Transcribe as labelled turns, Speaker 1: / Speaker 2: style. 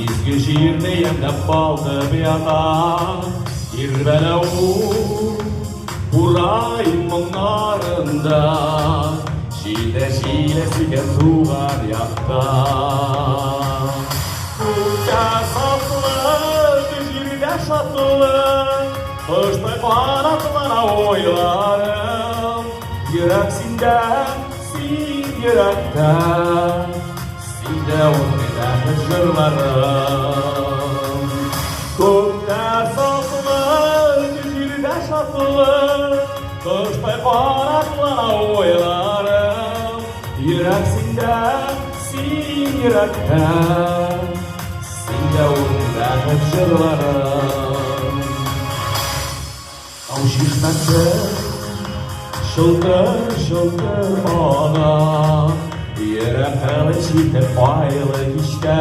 Speaker 1: Изге җирне ямьләп балкып ята. Тирбәлә ул курай моңнарында, Җилдә җиләс икән туган якта. Күктә сафлык, җирдә шатлык, Коштай канатлана уйларым. Йөрәк синдә, син йөрәктә, Синдә уйный бәхет җырларым. Күктә сафлык, җирдә шатлык, Коштай канатлана уйларым. Йөрәк синдә, син йөрәктә, Синдә уйный бәхет җырларым. Тау чишмәсе шылтыр-шылтыр ага, Йөрәк кылыч итеп айлы кичтә.